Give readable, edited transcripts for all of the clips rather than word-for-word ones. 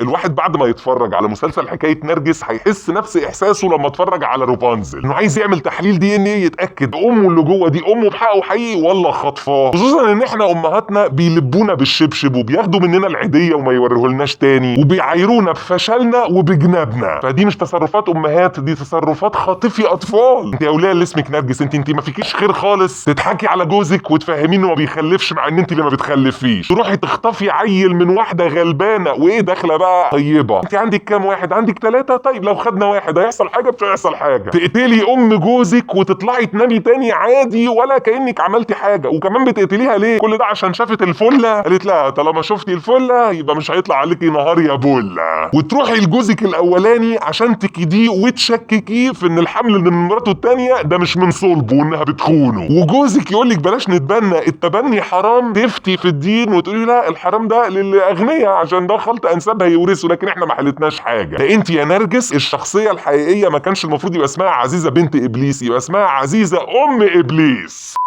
الواحد بعد ما يتفرج على مسلسل حكاية نرجس هيحس نفس احساسه لما اتفرج على روبانزل، انه عايز يعمل تحليل DNA يتاكد امه اللي جوه دي امه بحقه حقيقي ولا خطفاه، خصوصا ان احنا امهاتنا بيلبونا بالشبشب وبياخدوا مننا العيديه وما يوريهولناش تاني وبيعايرونا بفشلنا وبجنابنا. فدي مش تصرفات امهات، دي تصرفات خاطفي اطفال. انت يا وليه اللي اسمك نرجس، انت ما فيكيش خير خالص، تضحكي على جوزك وتفهميه انه ما بيخلفش مع ان انت اللي ما بتخلفيش، تروحي تخطفي عيل من واحدة غلبانه وايه داخله بقى طيبة. انت عندك كام واحد؟ عندك 3. طيب لو خدنا واحد هيحصل حاجة؟ مش هيحصل حاجة. تقتلي ام جوزك وتطلعي تنامي تاني عادي ولا كانك عملتي حاجة، وكمان بتقتليها ليه؟ كل ده عشان شافت الفلة قالت لها طالما شفتي الفلة يبقى مش هيطلع عليكي نهار يا بوله. وتروحي لجوزك الاولاني عشان تكديه وتشككيه في ان الحمل اللي من مراته الثانية ده مش من صلبه وانها بتخونه، وجوزك يقول لك بلاش نتبنى، التبني حرام، تفتي في الدين وتقولي لا الحرام ده للاغنياء عشان ده خلط انساب هيورثه، لكن احنا ما حلتناش حاجة. ده انت يا نرجس الشخصية الحقيقية ما كانش المفروض يبقى اسمها عزيزه بنت ابليس، يبقى اسمها عزيزه ام ابليس.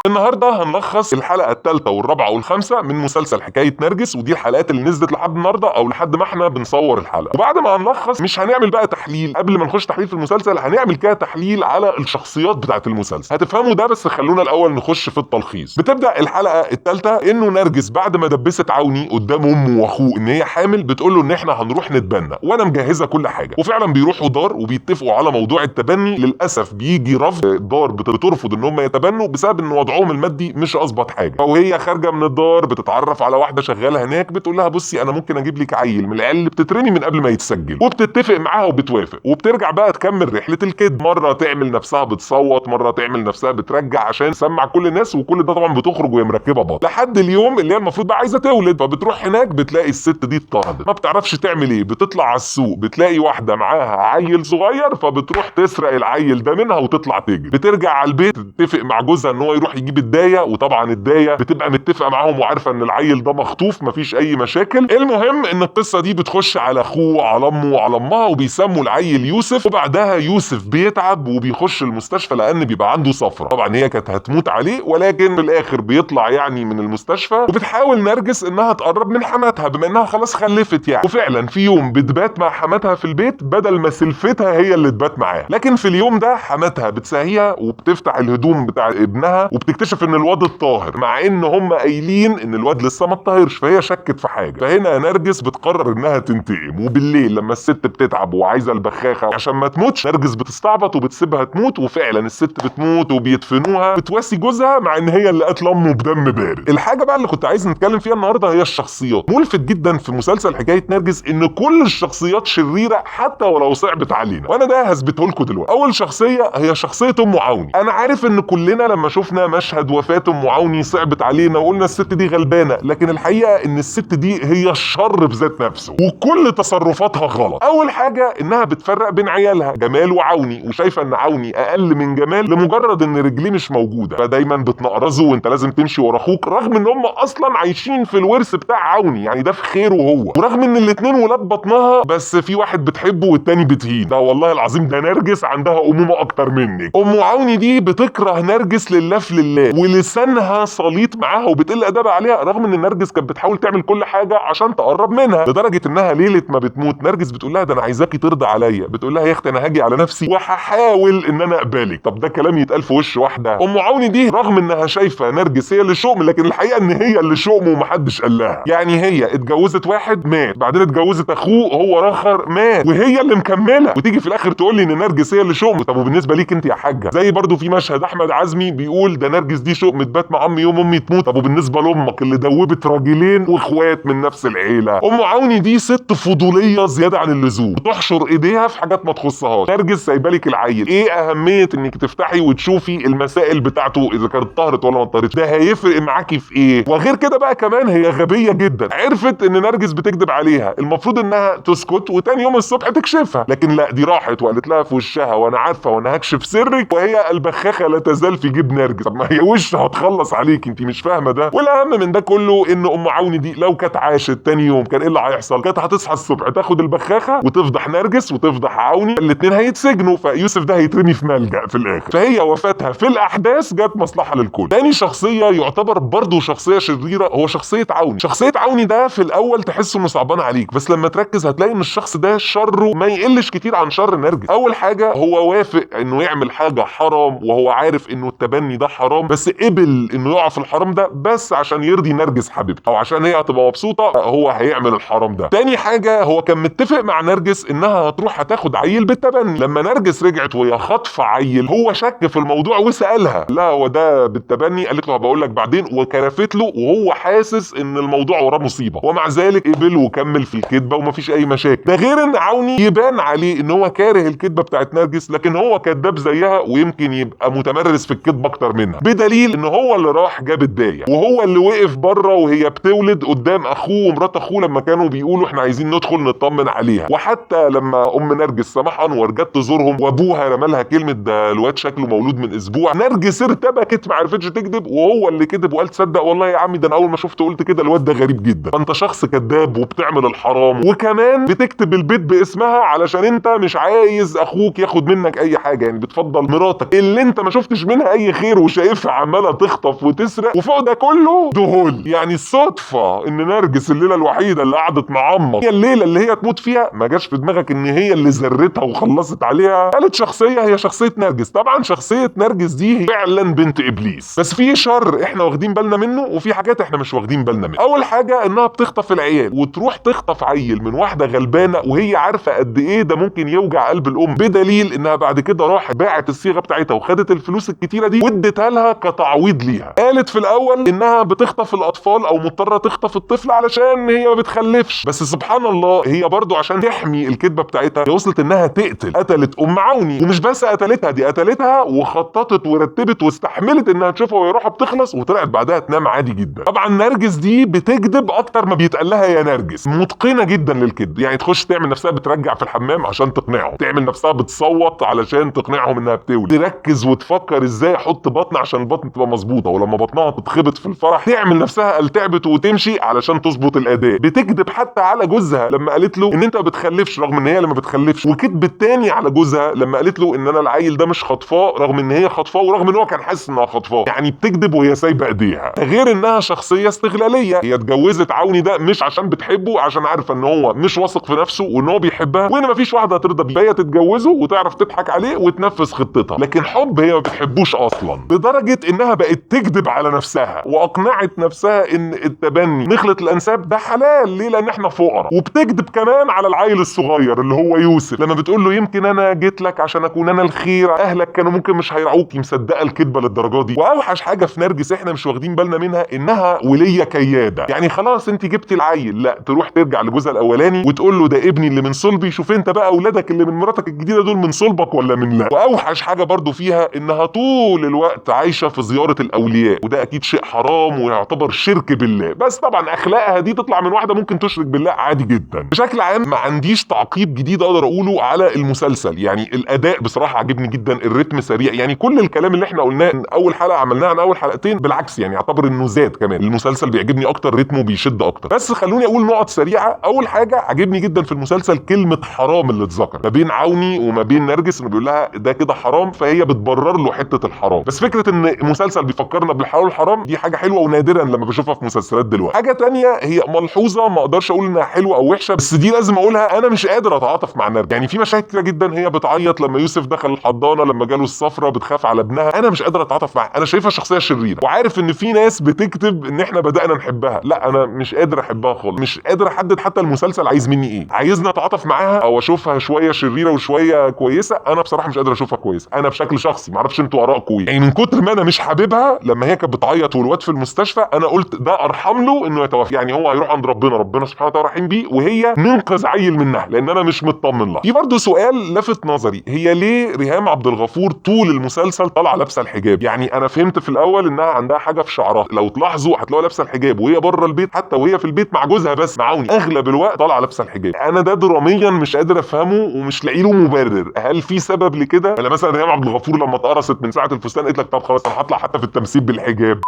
النهارده هنلخص الحلقة الثالثة والرابعة والخامسة من مسلسل حكاية نرجس، ودي الحلقات اللي نزلت لحد النهارده او لحد ما احنا بنصور الحلقة. وبعد ما هنلخص مش هنعمل بقى تحليل، قبل ما نخش تحليل في المسلسل هنعمل كده تحليل على الشخصيات بتاعه المسلسل، هتفهموا ده، بس خلونا الاول نخش في التلخيص. بتبدا الحلقة الثالثة انه نرجس بعد ما دبست عوني قدام امه واخوه ان هي حامل، بتقول له ان احنا هنروح نتبنى وانا مجهزة كل حاجة، وفعلا بيروحوا دار وبيتفقوا على موضوع التبني. للاسف بيجي رفض، دار بترفض ان هم يتبنوا بسبب ان وضعهم المادي مش اظبط حاجة. وهي خارجه من الدار بتتعرف على واحدة شغالة هناك، بتقول لها بصي انا ممكن اجيب لك عيل من العيال اللي بتترمي من قبل ما يتسجل، وبتتفق معاها وبتوافق. وبترجع بقى تكمل رحله الكذب، مرة تعمل نفسها بتصوت، مرة تعمل نفسها بترجع عشان تسمع كل الناس، وكل ده طبعا بتخرج وهي مركبة بط لحد اليوم اللي هي المفروض بقى عايزه تولد. فبتروح هناك بتلاقي الست دي اتطردت، ما بتعرفش تعمل ايه، بتطلع على السوق بتلاقي واحدة معاها عيل صغير، فبتروح تسرق العيل ده منها وتطلع تجري. بترجع على البيت تتفق مع جوزها ان هو يروح يجيب الدايه، وطبعا الدايه بتبقى متفقه معاهم وعارفه ان العيل ده مخطوف، مفيش اي مشاكل. المهم ان القصة دي بتخش على اخوه وعلى امه وعلى امها، وبيسموا العيل يوسف. وبعدها يوسف بيتعب وبيخش المستشفى لان بيبقى عنده صفرة، طبعا هي كانت هتموت عليه، ولكن في الاخر بيطلع يعني من المستشفى. وبتحاول نرجس انها تقرب من حماتها بما انها خلاص خلفت يعني، وفعلا في يوم بتبات مع حماتها في البيت بدل ما سلفتها هي اللي تبات معاها. لكن في اليوم ده حماتها بتساهيها وبتفتح الهدوم بتاع ابنها وبتكتشف ان الواد الطاهر، مع ان هم قايلين ان الواد لسه ما اتطهرش، فهي شكت في حاجة. فهنا نرجس بتقرر انها تنتقم، وبالليل لما الست بتتعب وعايزه البخاخه عشان ما تموتش، نرجس بتستعبط وبتسيبها تموت، وفعلا الست بتموت وبيدفنوها. بتواسي جوزها مع ان هي اللي قتل امه بدم بارد. الحاجة بقى اللي كنت عايز نتكلم فيها النهارده هي الشخصيات. ملفت جدا في مسلسل حكاية نرجس ان كل الشخصيات شريرة حتى ولو صعبت علينا، وانا ده هثبته لكم دلوقتي. اول شخصية هي شخصية ام عوني. انا عارف ان كلنا لما شفنا مشهد وفاة ام عوني صعبت علينا وقلنا الست دي غلبانه، لكن الحقيقة ان الست دي هي الشر بذات نفسه وكل تصرفاتها غلط. اول حاجة انها بتفرق بين عيالها جمال وعوني، وشايفه ان عوني اقل من جمال لمجرد ان رجليه مش موجودة، فدايما بتنقرزه وانت لازم تمشي ورا اخوك، رغم ان هم اصلا عايشين في الورث بتاع عوني، يعني ده في خيره هو، ورغم ان الاثنين ولاد بطنها، بس في واحد بتحبه والتاني بتهين. ده والله العظيم ده نرجس عندها امومه اكتر منك. ام عوني دي بتكره نرجس لله في لله، ولسانها سليط معاها وبتقل ادبها عليها، رغم ان نرجس كانت بتحاول تعمل كل حاجة عشان تقرب منها، لدرجة انها ليلة ما بتموت نرجس بتقول لها ده انا عايزاكي ترضى عليا، بتقول لها يا اختي انا هاجي على نفسي وهحاول ان انا اقبلك. طب ده كلام يتقال في وش واحدة؟ ام عوني دي رغم انها شايفه نرجس هي اللي شؤم، لكن الحقيقة ان هي اللي شؤم ومحدش قال لها. يعني هي اتجوزت واحد مات، بعدين اتجوزت اخوه هو راخر مات، وهي اللي مكملة، وتيجي في الاخر تقول لي ان نرجس هي اللي شؤم. طب وبالنسبة ليك انت يا حاجة؟ زي برضو في مشهد احمد عزمي بيقول ده نرجس دي شؤم تبات مع امي يوم امي تموت. طب وبالنسبة لامك اللي دوبت راجلين واخوات من نفس العيلة؟ ام عوني دي ست فضوليه زيادة عن اللزوم، بتحشر ايديها في حاجات ما تخصهاش. نرجس سايبه لك العيل، ايه اهمية انك تفتحي وتشوفي المسائل بتاعته اذا كانت طهرت ولا ما طهرتش؟ ده هيفرق معاكي في ايه؟ وغير كده بقى كمان هي غبية جدا، عرفت ان نرجس بتكذب عليها، المفروض انها تسكت وتاني يوم الصبح تكشفها، لكن لا دي راحت وقالت لها في وشها وانا عارفه وانا هكشف سرك، وهي البخاخه لا تزال في جيب نرجس. طب ما ما هي وش هتخلص عليك، انت مش فاهمه ده. والاهم من ده كله ان ام عوني دي لو كانت عاشت تاني يوم كان ايه اللي هيحصل؟ كانت هتصحى الصبح تاخد البخاخه وتفضح نرجس وتفضح عوني، الاثنين هيتسجنوا، فيوسف ده هيترمي في ملجأ في الاخر. فهي وفاتها في الاحداث جت مصلحة للكل. تاني شخصية يعتبر برضه شخصية شريرة هو شخصية عوني. شخصية عوني ده في الاول تحس انه صعبان عليك، بس لما تركز هتلاقي ان الشخص ده شره ما يقلش كتير عن شر نرجس. اول حاجة هو وافق انه يعمل حاجة حرام وهو عارف انه التبني ده حرام، بس قبل انه يقع في الحرام ده بس عشان يرضي نرجس حبيبته او عشان هي هتبقى مبسوطة، هو هيعمل الحرام ده. تاني حاجة هو كان متفق مع نرجس انها هتروح هتاخد عيل بالتبني. لما نرجس رجعت وهي خاطفه عيل هو شك في الموضوع وسالها، لا هو ده بالتبني؟ قالت له هبقول لك بعدين، وكرفت له وهو حاسس ان الموضوع وراه مصيبة، ومع ذلك قبل وكمل في الكذبة ومفيش اي مشاكل. ده غير ان عوني يبان عليه ان هو كاره الكذبة بتاعت نرجس، لكن هو كذاب زيها ويمكن يبقى متمرس في الكذب اكتر منها، بدليل ان هو اللي راح جاب الدايه وهو اللي وقف بره وهي بتولد قدام اخوه ومرات اخوه لما كانوا بيقولوا احنا عايزين ندخل نطمن عليها. وحتى لما ام نرجس سماح انور جت تزورهم وابوها رمالها كلمة ده الواد شكله مولود من اسبوع، نرجس ارتبكت ما عرفتش تكذب وهو اللي كذب وقال تصدق والله يا عمي ده انا اول ما شفته قلت كده الواد ده غريب جدا. فانت شخص كذاب وبتعمل الحرام وكمان بتكتب البيت باسمها علشان انت مش عايز اخوك ياخد منك اي حاجة، يعني بتفضل مراتك اللي انت ما شفتش منها اي خير وشايفها عماله تخطف وتسرق، وفوق ده كله دهول. يعني الصدفة ان نرجس الليلة الوحيدة اللي قعدت مع عمك هي الليلة اللي هي تموت فيها، ما جاش في دماغك ان هي اللي زرتها وخلصت عليها. قالت شخصية هي شخصية نرجس. طبعا شخصية نرجس دي فعلا بنت ابليس، بس في شر احنا واخدين بالنا منه وفي حاجات احنا مش واخدين بالنا منها. اول حاجة انها بتخطف العيال وتروح تخطف عيل من واحدة غلبانه وهي عارفه قد ايه ده ممكن يوجع قلب الام، بدليل انها بعد كده راحت باعت الصيغة بتاعتها وخدت الفلوس الكتيرة دي واديتها لها كتعويض ليها. قالت في الاول انها بتخطف الاطفال او مضطرة تخطف الطفل علشان هي ما بتخلفش، بس سبحان الله هي برضو عشان تحمي الكذبة بتاعتها وصلت انها تقتل. قتلت ام عوني، ومش بس قتلتها، دي قتلتها وخططت ورتبت واستحملت انها تشوفها وهي روحها بتخلص، وطلعت بعدها تنام عادي جدا. طبعا نرجس دي بتكذب اكتر ما بيتقال لها يا نرجس، متقنة جدا للكذب. يعني تخش تعمل نفسها بترجع في الحمام عشان تقنعهم، تعمل نفسها بتصوت علشان تقنعهم انها بتولد، تركز وتفكر ازاي احط بطن عشان البطن تبقى مظبوطة، ولما بطنها تتخبط في الفرح تعمل نفسها تعبت وتمشي علشان تظبط الاداء. بتكذب حتى على جوزها لما قالت له ان انت ما بتخلفش رغم ان هي اللي ما بتخلفش، وكذبت تاني على جوزها لما قالت له ان انا العيل ده مش خطفاه رغم ان هي خطفاه ورغم ان هو كان حاسس انها خطفاه. يعني بتكذب وهي سايبه ايديها. غير انها شخصية استغلاليه، هي اتجوزت عوني ده مش عشان بتحبه، عشان عارفه ان هو مش واثق في نفسه وان هو بيحبها وان مفيش واحدة هترضى بيه، فهي تتجوزه وتعرف تضحك عليه وتنفذ خطتها. لكن حب هي ما بتحبوش اصلا، لدرجة انها بقت تكذب على نفسها واقنعت نفسها ان التبني نخلة الانساب ده حلال. ليه؟ لان احنا فقراء. وبتكذب كمان على العيل الصغير اللي هو يوسف لما بتقول له يمكن انا جيت لك عشان اكون انا الخير، اهلك كانوا ممكن مش هيرعوكي. مصدقه الكذبة للدرجة دي. واوحش حاجة في نرجس احنا مش واخدين بالنا منها انها وليه كياده. يعني خلاص انت جبتي العيل، لا تروح ترجع لجوزها الاولاني وتقول له ده ابني اللي من صلبي، شوف انت بقى اولادك اللي من مراتك الجديدة دول من صلبك ولا من لا. واوحش حاجة برضو فيها انها طول الوقت عايشه في زيارة الاولياء، وده اكيد شيء حرام ويعتبر شرك بالله، بس طبعا اخلاقها دي تطلع من واحدة ممكن تشرك بالله عادي جدا. بشكل عام ما عنديش تعقيب جديد اقدر اقوله على المسلسل. يعني الاداء بصراحة عجبني جدا، الريتم سريع، يعني كل الكلام اللي احنا قلناه ان اول حلقة عملناها عن اول حلقتين بالعكس يعني اعتبر انه زاد كمان. المسلسل بيعجبني اكتر، رتمه بيشد اكتر. بس خلوني اقول نقط سريعة. اول حاجة عجبني جدا في المسلسل كلمة حرام اللي اتذكر ما بين عوني وما بين نرجس، انه بيقول لها ده كده حرام، فهي بتبرر له حتة الحرام. بس فكرة ان مسلسل بيفكرنا بالحلال والحرام دي حاجة حلوة ونادرا لما بشوفها في مسلسلات دلوقتي. حاجة تانية هي ملحوظة ما اقدرش اقول انها حلوة او وحشة، بس دي لازم اقولها، انا مش قادر اتعاطف مع نرجس. يعني في مشاهد كتيرة جدا هي بتعيط لما يوسف دخل الحضانة، لما جاله الصفرة بتخاف على ابنها، انا مش قادر اتعاطف معاها. انا شايفها شخصية شريرة، وعارف ان في ناس بتكتب ان احنا بدانا نحبها، لا انا مش قادر احبها خالص، مش قادر احدد حتى المسلسل عايز مني ايه. عايزني اتعاطف معاها او اشوفها شوية شريرة وشوية كويسة؟ انا بصراحة مش قادر اشوفها كويسة، انا بشكل شخصي ما اعرفش انتوا ارائكم ايه. يعني من كتر ما انا مش حاببها لما هي كانت بتعيط والواد في المستشفى انا قلت ده ارحم له انه يتوفى، يعني هو هيروح عند ربنا، ربنا سبحانه وتعالى رحيم بيه، وهي ننقذ عيل منها، لان انا مش مطمن لها. في برضه سؤال لفت نظري، هي ليه ريهام عبد الغفور طول المسلسل طالعه لابسه الحجاب؟ يعني انا فهمت في الاول انها عندها حاجة في شعرها، لو تلاحظوا هتلاقوها لابسه الحجاب وهي بره البيت، حتى وهي في البيت مع جوزها بس معاوني اغلب الوقت طالعه لابسه الحجاب. انا ده دراميا مش قادر افهمه ومش لاقي له مبرر، هل في سبب لكده؟ ولا مثلا ريهام عبد الغفور لما اتقرصت من ساعة الفستان قالت لك طب خلاص خلاص انا هطلع حتى في التمثيل بالحجاب.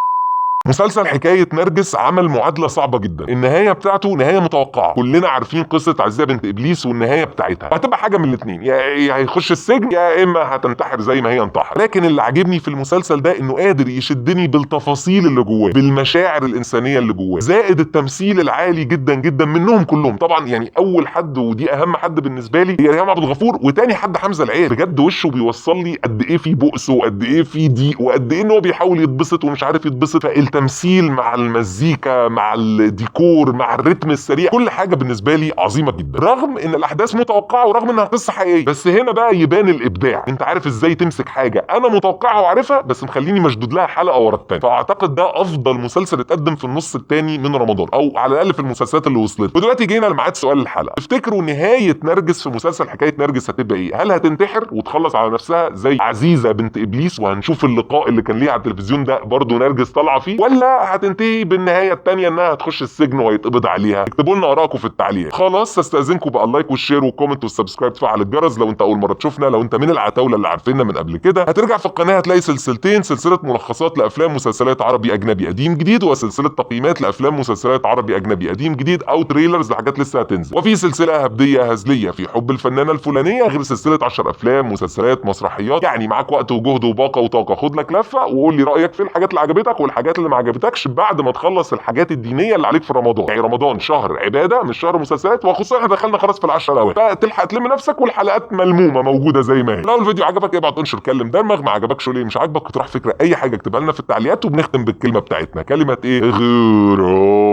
مسلسل حكاية نرجس عمل معادلة صعبة جدا، النهاية بتاعته نهاية متوقعة، كلنا عارفين قصة عزيزة بنت إبليس والنهاية بتاعتها، هتبقى حاجة من الاثنين، يا هيخش السجن يا إما هتنتحر زي ما هي انتحر. لكن اللي عاجبني في المسلسل ده إنه قادر يشدني بالتفاصيل اللي جواه، بالمشاعر الإنسانية اللي جواه، زائد التمثيل العالي جدا جدا منهم كلهم. طبعا يعني أول حد ودي أهم حد بالنسبة لي هي ريهام عبد الغفور، وتاني حد حمزة العير، بجد وشه بيوصل لي قد إيه في بؤس وقد إيه في ضيق وقد إيه إن هو بيحاول يتبسط ومش عارف يتبسط. التمثيل مع المزيكا مع الديكور مع الريتم السريع، كل حاجة بالنسبة لي عظيمة جدا، رغم ان الاحداث متوقعه ورغم انها قصة حقيقية. بس هنا بقى يبان الابداع، انت عارف ازاي تمسك حاجة انا متوقعها وعارفها بس مخليني مشدود لها حلقة ورا الثانية. فاعتقد ده افضل مسلسل اتقدم في النص الثاني من رمضان، او على الاقل في المسلسلات اللي وصلت. ودلوقتي جينا لميعاد سؤال الحلقة، تفتكروا نهاية نرجس في مسلسل حكاية نرجس هتبقى ايه؟ هل هتنتحر وتخلص على نفسها زي عزيزه بنت ابليس، وهنشوف اللقاء اللي كان ليها على التلفزيون ده برضه نرجس طالعه فيه، ولا هتنتهي بالنهاية الثانية انها هتخش السجن ويتقبض عليها؟ اكتبوا لنا ارائكم في التعليق. خلاص استاذنكم بقى ال like وال share وال comment وال subscribe، تفعل الجرس لو انت اول مرة تشوفنا، لو انت من العتاوله اللي عارفيننا من قبل كده. هترجع في القناة هتلاقي سلسلتين، سلسلة ملخصات لافلام مسلسلات عربي اجنبي قديم جديد، وسلسلة تقييمات لافلام مسلسلات عربي اجنبي قديم جديد او trailers لحاجات لسه هتنزل، وفي سلسلة هبديه هزلية في حب الفنانة الفلانية، غير سلسلة 10 افلام مسلسلات مسرحيات. يعني معاك وقت وجهد وباقه وطاقة، خد لك لفه وقول لي رايك في الحاجات اللي عجبتك والحاجات اللي ما عجبتكش بعد ما تخلص الحاجات الدينية اللي عليك في رمضان. يعني رمضان شهر عباده مش شهر مسلسلات، وخصوصا احنا دخلنا خلاص في العشرة الاوائل، فتلحق تلم نفسك والحلقات ملمومه موجودة زي ما هي. لو الفيديو عجبك ابعت انشر كلم دمغ، ما عجبكش ليه مش عاجبك اطرح فكرة اي حاجة اكتبها لنا في التعليقات. وبنختم بالكلمة بتاعتنا، كلمة ايه؟ غراب.